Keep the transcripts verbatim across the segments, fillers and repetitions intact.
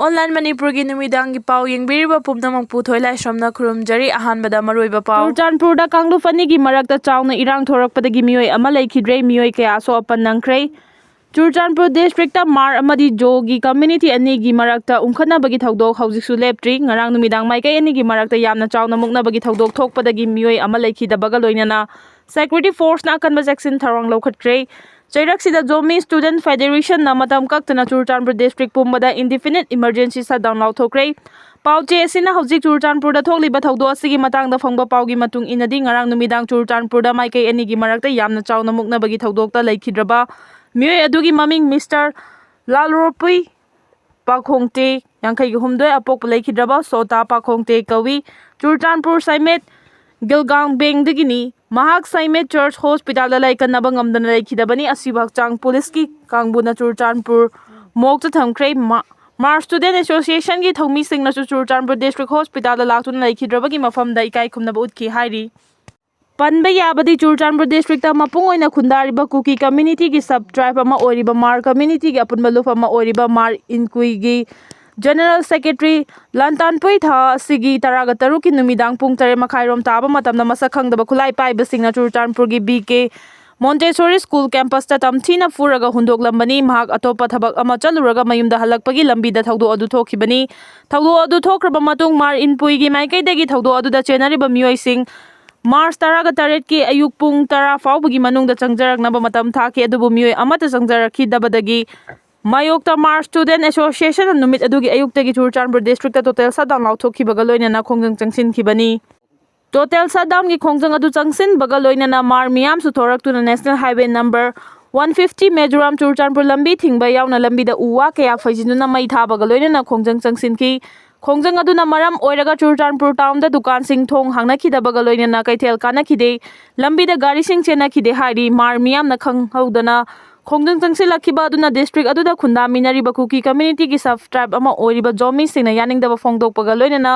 Online ꯃꯅꯤꯄꯨꯔꯒꯤ ꯅꯨꯃꯤꯗꯥꯡꯒꯤ ꯄꯥꯎ ꯌꯦꯡꯕꯤꯔꯤꯕ ꯄꯨꯝꯅꯃꯛꯄꯨ ꯊꯣꯏꯂꯥꯏꯁ꯭ꯔꯝꯅ ꯈꯨꯔꯨꯝꯖꯔꯤ꯫ ꯑꯍꯥꯟꯕꯗ ꯃꯔꯨꯑꯣꯏꯕ ꯄꯥꯎ꯫ ꯆꯨꯔꯆꯥꯟꯄꯨꯔꯗ ꯀꯥꯡꯂꯨꯞ ꯑꯅꯤꯒꯤ ꯃꯔꯛꯇ ꯆꯥꯎꯅ ꯏꯔꯥꯡ ꯊꯣꯔꯛꯄꯗꯒꯤ ꯃꯤꯑꯣꯏ ꯑꯃ ꯂꯩꯈꯤꯗ꯭ꯔꯦ, ꯃꯤꯑꯣꯏ ꯀꯌꯥ ꯑꯁꯣꯛ ꯑꯄꯟ ꯅꯪꯈ꯭ꯔꯦ꯫ ꯆꯨꯔꯆꯥꯟꯄꯨꯔ district ꯇ ꯃꯥꯔ ꯑꯃꯗꯤ ꯖꯣꯒꯤ community ꯑꯅꯤꯒꯤ ꯃꯔꯛꯇ ꯎꯪꯈꯠꯅꯕꯒꯤ ꯊꯧꯗꯣꯛ ꯍꯧꯖꯤꯛꯁꯨ ꯂꯦꯞꯇ꯭ꯔꯤ꯫ ꯉꯔꯥꯡ ꯅꯨꯃꯤꯗꯥꯡ ꯃꯥꯏꯀꯩ ꯑꯅꯤꯒꯤ ꯃꯔꯛꯇ ꯌꯥꯝꯅ ꯆꯥꯎꯅ ꯃꯨꯛꯅꯕꯒꯤ ꯊꯧꯗꯣꯛ ꯊꯣꯛꯄꯗꯒꯤ ꯃꯤꯑꯣꯏ ꯑꯃ ꯂꯩꯈꯤꯗꯕꯒ ꯂꯣꯏꯅꯅ security force ꯅ ꯑꯀꯟꯕ ꯆꯦꯛꯁꯤꯟ ꯊꯧꯔꯥꯡ ꯂꯧꯈꯠꯈ꯭ꯔꯦ꯫ ꯆꯩꯔꯛꯁꯤꯗ Zomi Student Federation ꯅ ꯃꯇꯝ ꯀꯛꯇꯅ ꯆꯨꯔꯆꯥꯟꯄꯨꯔ district ꯄꯨꯝꯕꯗ indefinite emergency shutdown ꯂꯥꯎꯊꯣꯛꯈ꯭ꯔꯦ꯫ ꯄꯥꯎ ꯆꯦ ꯑꯁꯤꯅ ꯍꯧꯖꯤꯛ ꯆꯨꯔꯆꯥꯟꯄꯨꯔꯗ ꯊꯣꯛꯂꯤꯕ ꯊꯧꯗꯣꯛ ꯑꯁꯤꯒꯤ ꯃꯇꯥꯡꯗ ꯐꯪꯕ ꯄꯥꯎꯒꯤ ꯃꯇꯨꯡ ꯏꯟꯅꯗꯤ, ꯉꯔꯥꯡ ꯅꯨꯃꯤꯗꯥꯡ ꯆꯨꯔꯆꯥꯟꯄꯨꯔꯗ ꯃꯥꯏꯀꯩ ꯑꯅꯤꯒꯤ ꯃꯔꯛꯇ ꯌꯥꯝꯅ ꯆꯥꯎꯅ ꯃꯨꯛꯅꯕꯒꯤ ꯊꯧꯗꯣꯛꯇ ꯂꯩꯈꯤꯗ꯭ꯔꯕ ꯃꯤꯑꯣꯏ ꯑꯗꯨꯒꯤ ꯃꯃꯤꯡ Mister ꯂꯥꯜꯔꯣꯄꯨꯏ ꯄꯥꯈꯣꯡꯇꯦ, ꯌꯥꯡꯈꯩꯒ ꯍꯨꯝꯗꯣꯏ, ꯑꯄꯣꯛꯄ ꯂꯩꯈꯤꯗ꯭ꯔꯕ ꯁꯣꯇꯥ ꯄꯥꯈꯣꯡꯇꯦ ꯀꯧꯏ꯫ ꯆꯨꯔꯆꯥꯟꯄꯨꯔ ꯁꯥꯏꯃꯦꯠ ꯒꯤꯜꯒꯥꯡꯕꯦꯡꯗꯒꯤꯅꯤ꯫ ꯃꯍꯥꯛ ꯁꯥꯏꯃꯦꯠ Church Hospital ꯗ ꯂꯥꯏꯀꯠꯅꯕ ꯉꯝꯗꯅ ꯂꯩꯈꯤꯗꯕꯅꯤ꯫ ꯑꯁꯤꯕꯨ ꯍꯛꯆꯥꯡ ꯄꯨꯂꯤꯁꯀꯤ ꯀꯥꯡꯕꯨꯅ ꯆꯨꯔꯆꯥꯟꯄꯨꯔ morgue ꯇ ꯊꯝꯈ꯭ꯔꯦ꯫ ꯃꯥ-, ꯃꯥꯔ Student Association ꯒꯤ ꯊꯧꯃꯤꯁꯤꯡꯅꯁꯨ ꯆꯨꯔꯆꯥꯟꯄꯨꯔ district hospital ꯗ ꯂꯥꯛꯇꯨꯅ ꯂꯩꯈꯤꯗ꯭ꯔꯕꯒꯤ ꯃꯐꯝꯗ ꯏꯀꯥꯏ ꯈꯨꯝꯅꯕ ꯎꯠꯈꯤ ꯍꯥꯏꯔꯤ꯫ ꯄꯟꯕ ꯌꯥꯕꯗꯤ, ꯆꯨꯔꯆꯥꯟꯄꯨꯔ district ꯇ ꯃꯄꯨꯡ ꯑꯣꯏꯅ ꯈꯨꯟꯗꯥꯔꯤꯕ ꯀꯨꯀꯤ community ꯒꯤ sub tribe ꯑꯃ ꯑꯣꯏꯔꯤꯕ ꯃꯥꯔ community ꯒꯤ ꯑꯄꯨꯟꯕ ꯂꯨꯞ ꯑꯃ ꯑꯣꯏꯔꯤꯕ ꯃꯥꯔ ꯏꯟꯀꯨꯏꯒꯤ General Secretary ꯂꯥꯟꯇꯥꯟꯄꯨꯏ ꯊꯥ ꯑꯁꯤꯒꯤ ꯇꯔꯥꯒ ꯇꯔꯨꯛꯀꯤ ꯅꯨꯃꯤꯗꯥꯡ ꯄꯨꯡ ꯇꯔꯦꯠ ꯃꯈꯥꯏꯔꯣꯝ ꯇꯥꯕ ꯃꯇꯝꯗ ꯃꯁꯛ ꯈꯪꯗꯕ ꯈꯨꯠꯂꯥꯏ ꯄꯥꯏꯕꯁꯤꯡꯅ ꯆꯨꯔꯆꯥꯟꯄꯨꯔꯒꯤ B K Montessori School campus ꯇ ꯇꯝꯊꯤꯅ ꯐꯨꯔꯒ ꯍꯨꯟꯗꯣꯛꯂꯝꯕꯅꯤ꯫ ꯃꯍꯥꯛ ꯑꯇꯣꯞꯄ ꯊꯕꯛ ꯑꯃ ꯆꯠꯂꯨꯔꯒ ꯃꯌꯨꯝꯗ ꯍꯜꯂꯛꯄꯒꯤ ꯂꯝꯕꯤꯗ ꯊꯧꯗꯣꯛ ꯑꯗꯨ ꯊꯣꯛꯈꯤꯕꯅꯤ꯫ ꯊꯧꯗꯣꯛ ꯑꯗꯨ ꯊꯣꯛꯈ꯭ꯔꯕ ꯃꯇꯨꯡ ꯃꯥꯔ ꯏꯟꯄꯨꯏꯒꯤ ꯃꯥꯏꯀꯩꯗꯒꯤ ꯊꯧꯗꯣꯛ ꯑꯗꯨꯗ ꯆꯦꯟꯅꯔꯤꯕ ꯃꯤꯑꯣꯏꯁꯤꯡ ꯃꯥꯔꯆ ꯇꯔꯥꯒ ꯇꯔꯦꯠꯀꯤ ꯑꯌꯨꯛ ꯄꯨꯡ ꯇꯔꯥ ꯐꯥꯎꯕꯒꯤ ꯃꯅꯨꯡꯗ ꯆꯪꯖꯔꯛꯅꯕ ꯃꯇꯝ ꯊꯥꯈꯤ, ꯑꯗꯨꯕꯨ ꯃꯤꯑꯣꯏ ꯑꯃꯠꯇ ꯆꯪꯖꯔꯛꯈꯤꯗꯕꯗꯒꯤ ꯃꯥꯌꯣꯛꯇ ꯃꯥꯔ Student Association ꯅ ꯅꯨꯃꯤꯠ ꯑꯗꯨꯒꯤ ꯑꯌꯨꯛꯇꯒꯤ ꯆꯨꯔꯆꯥꯟꯄꯨꯔ district ꯇ total shutdown ꯂꯥꯎꯊꯣꯛꯈꯤꯕꯒ ꯂꯣꯏꯅꯅ ꯈꯣꯡꯖꯪ ꯆꯪꯁꯤꯟꯈꯤꯕꯅꯤ꯫ Total shutdown ꯒꯤ ꯈꯣꯡꯖꯪ ꯑꯗꯨ ꯆꯪꯁꯤꯟꯕꯒ ꯂꯣꯏꯅꯅ ꯃꯥꯔ ꯃꯤꯌꯥꯝꯁꯨ ꯊꯣꯔꯛꯇꯨꯅ National Highway number one fifty Mizoram Churachandpur ꯂꯝꯕꯤ ꯊꯤꯡꯕ ꯌꯥꯎꯅ ꯂꯝꯕꯤꯗ ꯎ ꯋꯥ ꯀꯌꯥ ꯐꯩꯖꯤꯟꯗꯨꯅ ꯃꯩ ꯊꯥꯕꯒ ꯂꯣꯏꯅꯅ ꯈꯣꯡꯖꯪ ꯆꯪꯁꯤꯟꯈꯤ꯫ ꯈꯣꯡꯖꯪ ꯑꯗꯨꯅ ꯃꯔꯝ ꯑꯣꯏꯔꯒ ꯆꯨꯔꯆꯥꯟꯄꯨꯔ town ꯗ ꯗꯨꯀꯥꯟꯁꯤꯡ ꯊꯣꯡ ꯍꯥꯡꯅꯈꯤꯗꯕꯒ ꯂꯣꯏꯅꯅ ꯀꯩꯊꯦꯜ ꯀꯥꯅꯈꯤꯗꯦ꯫ ꯂꯝꯕꯤꯗ ꯒꯥꯔꯤꯁꯤꯡ ꯆꯦꯟꯅꯈꯤꯗꯦ ꯍꯥꯏꯔꯤ꯫ ꯃꯥꯔ ꯃꯤꯌꯥꯝꯅ ꯈꯪꯍꯧꯗꯅ ꯈꯣꯡꯖꯪ ꯆꯪꯁꯤꯜꯂꯛꯈꯤꯕ ꯑꯗꯨꯅ district ꯑꯗꯨꯗ ꯈꯨꯟꯗꯥꯃꯤꯟꯅꯔꯤꯕ ꯀꯨꯀꯤ community ꯒꯤ sub tribe ꯑꯃ ꯑꯣꯏꯔꯤꯕ ꯖꯣꯃꯤꯁꯤꯡꯅ ꯌꯥꯅꯤꯡꯗꯕ ꯐꯣꯡꯗꯣꯛꯄꯒ ꯂꯣꯏꯅꯅ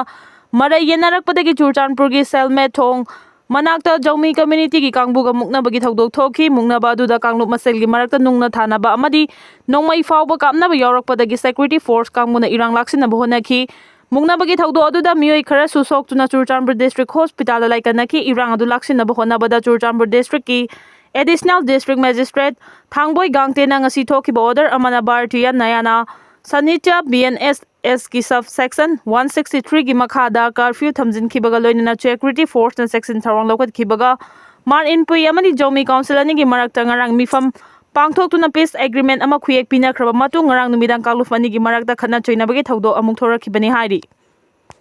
ꯃꯔꯩ ꯌꯦꯠꯅꯔꯛꯄꯗꯒꯤ ꯆꯨꯔꯆꯥꯟꯄꯨꯔꯒꯤ ꯁꯦꯜꯃꯦꯠ ꯊꯣꯡ ꯃꯅꯥꯛꯇ ꯖꯧꯃꯤ ꯀꯝꯃ꯭ꯌꯨꯅꯤꯇꯤꯒꯤ ꯀꯥꯡꯕꯨꯒ ꯃꯨꯛꯅꯕꯒꯤ ꯊꯧꯗꯣꯛ ꯊꯣꯛꯈꯤ꯫ ꯃꯨꯛꯅꯕ ꯑꯗꯨꯗ ꯀꯥꯡꯂꯨꯞ ꯃꯁꯦꯜꯒꯤ ꯃꯔꯛꯇ ꯅꯨꯡꯅ ꯊꯥꯅꯕ ꯑꯃꯗꯤ ꯅꯣꯡꯃꯩ ꯐꯥꯎꯕ ꯀꯥꯞꯅꯕ ꯌꯥꯎꯔꯛꯄꯗꯒꯤ ꯁꯦꯀ꯭ꯌꯨꯔꯤꯇꯤ ꯐꯣꯔꯁ ꯀꯥꯡꯕꯨꯅ ꯏꯔꯥꯡ ꯂꯥꯛꯁꯤꯟꯅꯕ ꯍꯣꯠꯅꯈꯤ꯫ ꯃꯨꯛꯅꯕꯒꯤ ꯊꯧꯗꯣꯛ ꯑꯗꯨꯗ ꯃꯤꯑꯣꯏ ꯈꯔꯁꯨ ꯁꯣꯛꯇꯨꯅ ꯆꯨꯔꯆꯥꯟꯄꯨꯔ ꯗꯤꯁꯇ꯭ꯔꯤꯛ ꯍꯣꯁꯄꯤꯇꯥꯜꯗ ꯂꯥꯏꯀꯠꯅꯈꯤ꯫ ꯏꯔꯥꯡ ꯑꯗꯨ ꯂꯥꯛꯁꯤꯟꯅꯕ ꯍꯣꯠꯅꯕꯗ ꯆꯨꯔꯆꯥꯟꯄꯨꯔ ꯗꯤꯁꯇ꯭ꯔꯤꯛꯀꯤ ꯑꯦꯗꯤꯁꯅꯦꯜ ꯗꯤꯁꯇ꯭ꯔꯤꯛ ꯃꯦꯖꯤꯁꯇ꯭ꯔꯦꯠ ꯊꯥꯡꯕꯣꯏ ꯒꯥꯡꯇꯦꯅ ꯉꯁꯤ ꯊꯣꯛꯈꯤꯕ ꯑꯣꯔꯗꯔ ꯑꯃꯅ Bharatiya Nyaya Sanhita B N S ꯑꯦꯁꯀꯤ ꯁꯕ ꯁꯦꯛꯁꯟ ꯋꯥꯟ ꯁꯤꯛꯁꯇꯤ ꯊ꯭ꯔꯤꯒꯤ ꯃꯈꯥꯗ ꯀꯔꯐ꯭ꯌꯨ ꯊꯝꯖꯤꯟꯈꯤꯕꯒ ꯂꯣꯏꯅꯅ ꯁꯦꯀ꯭ꯌꯨꯔꯤꯇꯤ ꯐꯣꯔꯁꯅ ꯆꯦꯛꯁꯤꯟ ꯊꯧꯔꯥꯡ ꯂꯧꯈꯠꯈꯤꯕꯒ ꯃꯥꯔ ꯏꯟꯄꯨꯏ ꯑꯃꯗꯤ ꯖꯧꯃꯤ ꯀꯥꯎꯟꯁꯤꯜ ꯑꯅꯤꯒꯤ ꯃꯔꯛꯇ ꯉꯔꯥꯡ ꯃꯤꯐꯝ ꯄꯥꯡꯊꯣꯛꯇꯨꯅ ꯄꯤꯁ ꯑꯦꯒ꯭ꯔꯤꯃꯦꯟ ꯑꯃ ꯈꯨꯌꯦꯛ ꯄꯤꯅꯈ꯭ꯔꯕ ꯃꯇꯨꯡ ꯉꯔꯥꯡ ꯅꯨꯃꯤꯗꯥꯡ ꯀꯥꯡꯂꯨꯞ ꯑꯅꯤꯒꯤ ꯃꯔꯛꯇ ꯈꯠꯅ ꯆꯩꯅꯕꯒꯤ ꯊꯧꯗꯣꯛ ꯑꯃꯨꯛ ꯊꯣꯔꯛꯈꯤꯕꯅꯤ ꯍꯥꯏꯔꯤ꯫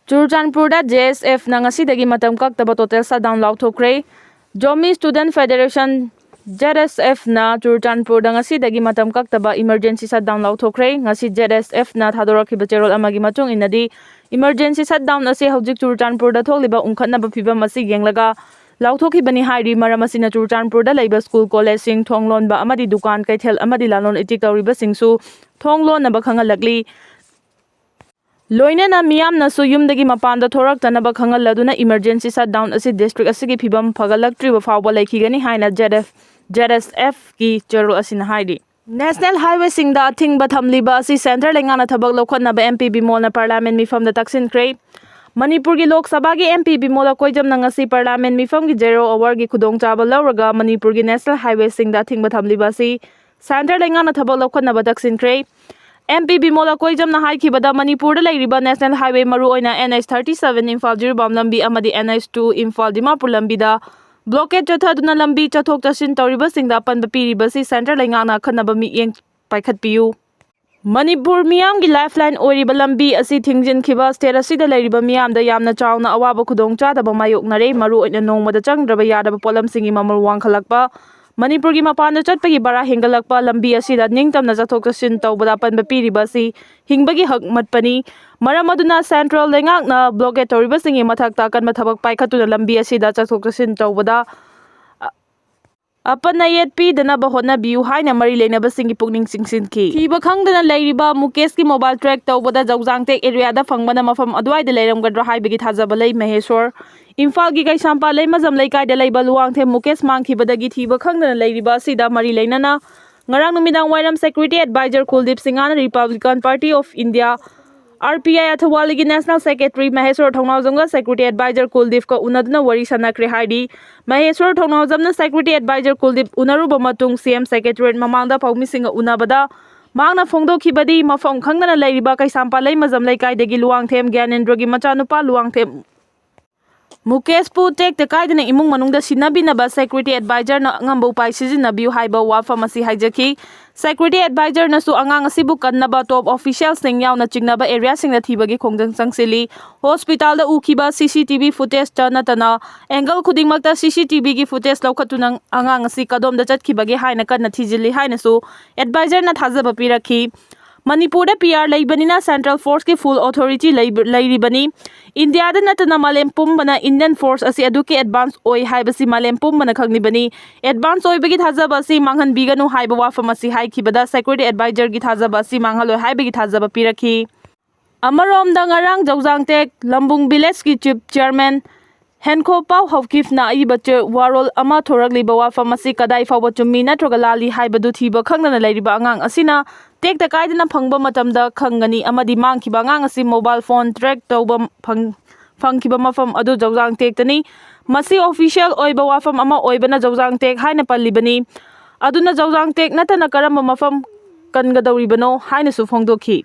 ꯆꯨꯔꯆꯥꯟꯄꯨꯔꯗ ꯖꯦ ꯑꯦꯁ ꯑꯦꯐꯅ ꯉꯁꯤꯗꯒꯤ ꯃꯇꯝ ꯀꯛꯇꯕ ꯇꯣꯇꯦꯜ ꯁꯠꯗꯥꯎꯟ ꯂꯥꯎꯊꯣꯛꯈ꯭ꯔꯦ꯫ Zomi student federation, Z S ꯑꯦꯐꯅ ꯆꯨꯔꯆꯥꯟꯄꯨꯔꯗ ꯉꯁꯤꯗꯒꯤ ꯃꯇꯝ ꯀꯛꯇꯕ ꯏꯃꯔꯖꯦꯟꯁꯤ ꯁꯠꯗꯥꯎꯟ ꯂꯥꯎꯊꯣꯛꯈ꯭ꯔꯦ꯫ ꯉꯁꯤ ꯖꯦꯠ ꯑꯦꯁ ꯑꯦꯐꯅ ꯊꯥꯗꯣꯔꯛꯈꯤꯕ ꯆꯦꯔꯣꯜ ꯑꯃꯒꯤ ꯃꯇꯨꯡ ꯏꯟꯅꯗꯤ, ꯏꯃꯔꯖꯦꯟꯁꯤ ꯁꯠꯗꯥꯎꯟ ꯑꯁꯤ ꯍꯧꯖꯤꯛ ꯆꯨꯔꯆꯥꯟꯄꯨꯔꯗ ꯊꯣꯛꯂꯤꯕ ꯎꯪꯈꯠꯅꯕ ꯐꯤꯕꯝ ꯑꯁꯤ ꯌꯦꯡꯂꯒ ꯂꯥꯎꯊꯣꯛꯈꯤꯕꯅꯤ ꯍꯥꯏꯔꯤ꯫ ꯃꯔꯝ ꯑꯁꯤꯅ ꯆꯨꯔꯆꯥꯟꯄꯨꯔꯗ ꯂꯩꯕ ꯁ꯭ꯀꯨꯜ, ꯀꯣꯂꯦꯖꯁꯤꯡ, ꯊꯣꯡ ꯂꯣꯟꯕ ꯑꯃꯗꯤ ꯗꯨꯀꯥꯟ, ꯀꯩꯊꯦꯜ ꯑꯃꯗꯤ ꯂꯂꯣꯟ ꯏꯇꯤꯛ ꯇꯧꯔꯤꯕꯁꯤꯡꯁꯨ ꯊꯣꯡ ꯂꯣꯟꯅꯕ ꯈꯪꯍꯜꯂꯛꯂꯤ꯫ ꯂꯣꯏꯅꯅ ꯃꯤꯌꯥꯝꯅꯁꯨ ꯌꯨꯝꯗꯒꯤ ꯃꯄꯥꯟꯗ ꯊꯣꯔꯛꯇꯅꯕ ꯈꯪꯍꯜꯂꯗꯨꯅ ꯏꯃꯔꯖꯦꯟꯁꯤ ꯁꯠꯗꯥꯎꯟ ꯑꯁꯤ ꯗꯤꯁꯇ꯭ꯔꯤꯛ ꯑꯁꯤꯒꯤ ꯐꯤꯕꯝ ꯐꯒꯠꯂꯛꯇ꯭ꯔꯤꯕ ꯐꯥꯎꯕ ꯂꯩꯈꯤꯒꯅꯤ ꯍꯥꯏꯅ ꯖꯦꯠ ꯑꯦꯐ, ꯖꯦꯠ ꯑꯦꯁ ꯑꯦꯐꯀꯤ ꯆꯦꯔꯣꯜ ꯑꯁꯤꯅ ꯍꯥꯏꯔꯤ꯫ ꯅꯦꯁꯅꯦꯜ ꯍꯥꯏꯋꯦꯁꯤꯡꯗ ꯑꯊꯤꯡꯕ ꯊꯝꯂꯤꯕ ꯑꯁꯤ ꯁꯦꯟꯇꯔ ꯂꯩꯉꯥꯛꯅ ꯊꯕꯛ ꯂꯧꯈꯠꯅꯕ ꯑꯦꯝ ꯄꯤ ꯕꯤꯃꯣꯜꯅ ꯄꯥꯔꯂꯤꯌꯥꯃꯦꯟ ꯃꯤꯐꯝꯗ ꯇꯛꯁꯤꯟꯈ꯭ꯔꯦ꯫ ꯃꯅꯤꯄꯨꯔꯒꯤ ꯂꯣꯛ ꯁꯚꯥꯒꯤ ꯑꯦꯝ ꯄꯤ ꯕꯤꯃꯣꯜ ꯑꯀꯣꯏꯖꯝꯅ ꯉꯁꯤ ꯄꯥꯔꯂꯤꯌꯥꯃꯦꯟ ꯃꯤꯐꯝꯒꯤ ꯖꯦꯔꯣ ꯑꯋꯥꯔꯒꯤ ꯈꯨꯗꯣꯡꯆꯥꯕ ꯂꯧꯔꯒ ꯃꯅꯤꯄꯨꯔꯒꯤ ꯅꯦꯁꯅꯦꯜ ꯍꯥꯏꯋꯦꯁꯤꯡꯗ ꯑꯊꯤꯡꯕ ꯊꯝꯂꯤꯕ ꯑꯁꯤ ꯁꯦꯟꯇꯔ ꯂꯩꯉꯥꯛꯅ ꯊꯕꯛ ꯂꯧꯈꯠꯅꯕ ꯇꯛꯁꯤꯟꯈ꯭ꯔꯦ꯫ ꯑꯦꯝ ꯄꯤ ꯕꯤꯃꯣꯜ ꯑꯀꯣꯏꯖꯝꯅ ꯍꯥꯏꯈꯤꯕꯗ, ꯃꯅꯤꯄꯨꯔꯗ ꯂꯩꯔꯤꯕ ꯅꯦꯁꯅꯦꯜ ꯍꯥꯏꯋꯦ, ꯃꯔꯨꯑꯣꯏꯅ N H thirty seven Imphal Jiribam ꯂꯝꯕꯤ ꯑꯃꯗꯤ N H two Imphal Dimapur ꯂꯝꯕꯤꯗ ꯕ꯭ꯂꯣꯀꯦꯠ ꯆꯠꯊꯗꯨꯅ ꯂꯝꯕꯤ ꯆꯠꯊꯣꯛ ꯆꯠꯁꯤꯟ ꯇꯧꯔꯤꯕꯁꯤꯡꯗ ꯑꯄꯟꯕ ꯄꯤꯔꯤꯕꯁꯤ ꯁꯦꯟꯇꯔ ꯂꯩꯉꯥꯛꯅ ꯑꯈꯟꯅꯕ ꯃꯤꯠꯌꯦꯡ ꯄꯥꯏꯈꯠꯄꯤꯌꯨ꯫ ꯃꯅꯤꯄꯨꯔ ꯃꯤꯌꯥꯝꯒꯤ ꯂꯥꯏꯐꯂꯥꯏꯟ ꯑꯣꯏꯔꯤꯕ ꯂꯝꯕꯤ ꯑꯁꯤ ꯊꯤꯡꯖꯤꯟꯈꯤꯕ ꯁ꯭ꯇꯦꯠ ꯑꯁꯤꯗ ꯂꯩꯔꯤꯕ ꯃꯤꯌꯥꯝꯗ ꯌꯥꯝꯅ ꯆꯥꯎꯅ ꯑꯋꯥꯕ ꯈꯨꯗꯣꯡꯆꯥꯗꯕ ꯃꯥꯌꯣꯛꯅꯔꯦ꯫ ꯃꯔꯨꯑꯣꯏꯅ ꯅꯣꯡꯃꯗ ꯆꯪꯗ꯭ꯔꯕ ꯌꯥꯗꯕ ꯄꯣꯠꯂꯝꯁꯤꯡꯒꯤ ꯃꯃꯜ ꯋꯥꯡꯈꯠꯂꯛꯄ, ꯃꯅꯤꯄꯨꯔꯒꯤ ꯃꯄꯥꯟꯗ ꯆꯠꯄꯒꯤ ꯚꯔꯥ ꯍꯦꯟꯒꯠꯂꯛꯄ, ꯂꯝꯕꯤ ꯑꯁꯤꯗ ꯅꯤꯡꯇꯝꯅ ꯆꯠꯊꯣꯛ ꯆꯠꯁꯤꯟ ꯇꯧꯕꯗ ꯑꯄꯟꯕ ꯄꯤꯔꯤꯕ ꯑꯁꯤ ꯍꯤꯡꯕꯒꯤ ꯍꯛ ꯃꯠꯄꯅꯤ꯫ ꯃꯔꯝ ꯑꯗꯨꯅ ꯁꯦꯟꯇ꯭ꯔꯦꯜ ꯂꯩꯉꯥꯛꯅ ꯕ꯭ꯂꯣꯀꯦꯠ ꯇꯧꯔꯤꯕꯁꯤꯡꯒꯤ ꯃꯊꯛꯇ ꯑꯀꯟꯕ ꯊꯕꯛ ꯄꯥꯏꯈꯠꯇꯨꯅ ꯂꯝꯕꯤ ꯑꯁꯤꯗ ꯆꯠꯊꯣꯛ ꯆꯠꯁꯤꯟ ꯇꯧꯕꯗ ꯑꯄꯟ ꯑꯌꯦꯠ ꯄꯤꯗꯅꯕ ꯍꯣꯠꯅꯕꯤꯌꯨ ꯍꯥꯏꯅ ꯃꯔꯤ ꯂꯩꯅꯕꯁꯤꯡꯒꯤ ꯄꯨꯛꯅꯤꯡ ꯆꯤꯡꯁꯤꯟꯈꯤ꯫ ꯊꯤꯕ ꯈꯪꯗꯅ ꯂꯩꯔꯤꯕ ꯃꯨꯀꯦꯁꯀꯤ ꯃꯣꯕꯥꯏꯜ ꯇ꯭ꯔꯦꯛ ꯇꯧꯕꯗ ꯖꯧꯖꯥꯡꯇꯦꯛ ꯑꯦꯔꯤꯌꯥꯗ ꯐꯪꯕꯅ ꯃꯐꯝ ꯑꯗꯨꯋꯥꯏꯗ ꯂꯩꯔꯝꯒꯗ꯭ꯔꯥ ꯍꯥꯏꯕꯒꯤ ꯊꯥꯖꯕ ꯂꯩ꯫ ꯃꯍꯦꯁꯣꯔ꯫ ꯏꯝꯐꯥꯜꯒꯤ ꯀꯩꯁꯥꯝꯄꯥꯠ ꯂꯩꯃꯖꯝ ꯂꯩꯀꯥꯏꯗ ꯂꯩꯕ ꯂꯨꯋꯥꯡꯊꯦꯝ ꯃꯨꯀꯦꯁ ꯃꯥꯡꯈꯤꯕꯗꯒꯤ ꯊꯤꯕ ꯈꯪꯗꯅ ꯂꯩꯔꯤꯕ ꯑꯁꯤꯗ ꯃꯔꯤ ꯂꯩꯅꯅ ꯉꯔꯥꯡ ꯅꯨꯃꯤꯗꯥꯡ ꯋꯥꯏꯔꯝ ꯁꯦꯀ꯭ꯌꯨꯔꯤꯇꯤ ꯑꯦꯗꯚꯥꯏꯖꯔ ꯀꯨꯜꯗꯤꯞ ꯁꯤꯡꯍꯅ Republican Party of India, R P I, ꯑꯊꯧꯕꯥꯜꯒꯤ ꯅꯦꯁꯅꯦꯜ ꯁꯦꯀ꯭ꯔꯦꯇꯔꯤ ꯃꯍꯦꯁꯣꯔ ꯊꯧꯅꯥꯎꯖꯝꯒ ꯁꯦꯀ꯭ꯌꯨꯔꯤꯇꯤ ꯑꯦꯗꯚꯥꯏꯖꯔ ꯀꯨꯜꯗꯤꯞꯀ ꯎꯅꯗꯨꯅ ꯋꯥꯔꯤ ꯁꯥꯟꯅꯈ꯭ꯔꯦ ꯍꯥꯏꯔꯤ꯫ ꯃꯍꯦꯁꯣꯔ ꯊꯧꯅꯥꯎꯖꯝꯅ ꯁꯦꯀ꯭ꯌꯨꯔꯤꯇꯤ ꯑꯦꯗꯚꯥꯏꯖꯔ ꯀꯨꯜꯗꯤꯞ ꯎꯅꯔꯨꯕ ꯃꯇꯨꯡ ꯁꯤ ꯑꯦꯝ ꯁꯦꯀ꯭ꯔꯦꯇꯔꯤꯌꯦꯠ ꯃꯃꯥꯡꯗ ꯐꯧꯃꯤꯁꯤꯡꯒ ꯎꯅꯕꯗ ꯃꯍꯥꯛꯅ ꯐꯣꯡꯗꯣꯛꯈꯤꯕꯗꯤ, ꯃꯐꯝ ꯈꯪꯗꯅ ꯂꯩꯔꯤꯕ ꯀꯩꯁꯥꯝꯄꯥꯠ ꯂꯩꯃꯖꯝ ꯂꯩꯀꯥꯏꯗꯒꯤ ꯂꯨꯋꯥꯡꯊꯦꯝ ꯒ꯭ꯌꯥꯅꯦꯟꯗ꯭ꯔꯒꯤ ꯃꯆꯥꯅꯨꯄꯥ ꯂꯨꯋꯥꯡꯊꯦꯝ ꯃꯨꯀꯦꯁꯄꯨ ꯇꯦꯛꯇ ꯀꯥꯏꯗꯅ ꯏꯃꯨꯡ ꯃꯅꯨꯡꯗ ꯁꯤꯟꯅꯕꯤꯅꯕ ꯁꯦꯀ꯭ꯌꯨꯔꯤꯇꯤ ꯑꯦꯗꯚꯥꯏꯖꯔꯅ ꯑꯉꯝꯕ ꯎꯄꯥꯏ ꯁꯤꯖꯤꯟꯅꯕꯤꯌꯨ ꯍꯥꯏꯕ ꯋꯥꯐꯝ ꯑꯁꯤ ꯍꯥꯏꯖꯈꯤ꯫ ꯁꯦꯀ꯭ꯌꯨꯔꯤꯇꯤ ꯑꯦꯗꯚꯥꯏꯖꯔꯅꯁꯨ ꯑꯉꯥꯡ ꯑꯁꯤꯕꯨ ꯀꯟꯅꯕ ꯇꯣꯞ ꯑꯣꯐꯤꯁꯤꯌꯦꯜꯁꯤꯡ ꯌꯥꯎꯅ ꯆꯤꯡꯅꯕ ꯑꯦꯔꯤꯌꯥꯁꯤꯡꯗ ꯊꯤꯕꯒꯤ ꯈꯣꯡꯖꯪ ꯆꯪꯁꯤꯜꯂꯤ꯫ ꯍꯣꯁꯄꯤꯇꯥꯜꯗ ꯎꯈꯤꯕ ꯁꯤ ꯁꯤ ꯇꯤ ꯚꯤ ꯐꯨꯇꯦꯖꯇ ꯅꯠꯇꯅ ꯑꯦꯡꯒꯜ ꯈꯨꯗꯤꯡꯃꯛꯇ ꯁꯤ ꯁꯤ ꯇꯤ ꯚꯤꯒꯤ ꯐꯨꯇꯦꯖ ꯂꯧꯈꯠꯇꯨꯅ ꯑꯉꯥꯡ ꯑꯁꯤ ꯀꯗꯣꯝꯗ ꯆꯠꯈꯤꯕꯒꯦ ꯍꯥꯏꯅ ꯀꯟꯅ ꯊꯤꯖꯤꯜꯂꯤ ꯍꯥꯏꯅꯁꯨ ꯑꯦꯗꯚꯥꯏꯖꯔꯅ ꯊꯥꯖꯕ ꯄꯤꯔꯛꯈꯤ꯫ ꯃꯅꯤꯄꯨꯔꯗ ꯄꯤ ꯑꯥꯔ ꯂꯩꯕꯅꯤꯅ ꯁꯦꯟꯇ꯭ꯔꯦꯜ ꯐꯣꯔꯁꯀꯤ ꯐꯨꯜ ꯑꯣꯊꯣꯔꯤꯇꯤ ꯂꯩꯕ-, ꯂꯩꯔꯤꯕꯅꯤ꯫ ꯏꯟꯗꯤꯌꯥꯗ ꯅꯠꯇꯅ ꯃꯥꯂꯦꯝ ꯄꯨꯝꯕꯅ ꯏꯟꯗꯤꯌꯟ ꯐꯣꯔꯁ ꯑꯁꯤ ꯑꯗꯨꯛꯀꯤ ꯑꯦꯗꯚꯥꯟꯁ ꯑꯣꯏ ꯍꯥꯏꯕꯁꯤ ꯃꯥꯂꯦꯝ ꯄꯨꯝꯕꯅ ꯈꯪꯂꯤꯕꯅꯤ꯫ ꯑꯦꯗꯚꯥꯟꯁ ꯑꯣꯏꯕꯒꯤ ꯊꯥꯖꯕ ꯑꯁꯤ ꯃꯥꯡꯍꯟꯕꯤꯒꯅꯨ ꯍꯥꯏꯕ ꯋꯥꯐꯝ ꯑꯁꯤ ꯍꯥꯏꯈꯤꯕꯗ ꯁꯦꯀ꯭ꯌꯨꯔꯤꯇꯤ ꯑꯦꯗꯚꯥꯏꯖꯔꯒꯤ ꯊꯥꯖꯕ ꯑꯁꯤ ꯃꯥꯡꯍꯜꯂꯣꯏ ꯍꯥꯏꯕꯒꯤ ꯊꯥꯖꯕ ꯄꯤꯔꯛꯈꯤ꯫ ꯑꯃꯔꯣꯝꯗ ꯉꯔꯥꯡ ꯖꯧꯖꯥꯡꯇꯦꯛ ꯂꯝꯕꯨꯡ ꯚꯤꯂꯦꯖꯀꯤ ꯆꯤꯐ ꯆꯤꯌꯔꯃꯦꯟ ꯍꯦꯟꯈꯣꯄꯥꯎ ꯍꯧꯀꯤꯐꯅ ꯑꯏꯕ ꯆꯦ ꯋꯥꯔꯣꯜ ꯑꯃ ꯊꯣꯔꯛꯂꯤꯕ ꯋꯥꯐꯝ ꯑꯁꯤ ꯀꯗꯥꯏ ꯐꯥꯎꯕ ꯆꯨꯝꯃꯤ ꯅꯠꯇ꯭ꯔꯒ ꯂꯥꯜꯂꯤ ꯍꯥꯏꯕꯗꯨ ꯊꯤꯕ ꯈꯪꯗꯅ ꯂꯩꯔꯤꯕ ꯑꯉꯥꯡ ꯑꯁꯤꯅ ꯇꯦꯛꯇ ꯀꯥꯏꯗꯅ ꯐꯪꯕ ꯃꯇꯝꯗ ꯈꯪꯒꯅꯤ ꯑꯃꯗꯤ ꯃꯥꯡꯈꯤꯕ ꯑꯉꯥꯡ ꯑꯁꯤ ꯃꯣꯕꯥꯏꯜ ꯐꯣꯟ ꯇ꯭ꯔꯦꯛ ꯇꯧꯕ ꯐꯪ-, ꯐꯪꯈꯤꯕ ꯃꯐꯝ ꯑꯗꯨ ꯖꯧꯖꯥꯡꯇꯦꯛꯇꯅꯤ꯫ ꯃꯁꯤ ꯑꯣꯐꯤꯁꯤꯌꯦꯜ ꯑꯣꯏꯕ ꯋꯥꯐꯝ ꯑꯃ ꯑꯣꯏꯕꯅ ꯖꯧꯖꯥꯡꯇꯦꯛ ꯍꯥꯏꯅ ꯄꯜꯂꯤꯕꯅꯤ꯫ ꯑꯗꯨꯅ ꯖꯧꯖꯥꯡꯇꯦꯛ ꯅꯠꯇꯅ ꯀꯔꯝꯕ ꯃꯐꯝ ꯀꯟꯒꯗꯧꯔꯤꯕꯅꯣ ꯍꯥꯏꯅꯁꯨ ꯐꯣꯡꯗꯣꯛꯈꯤ꯫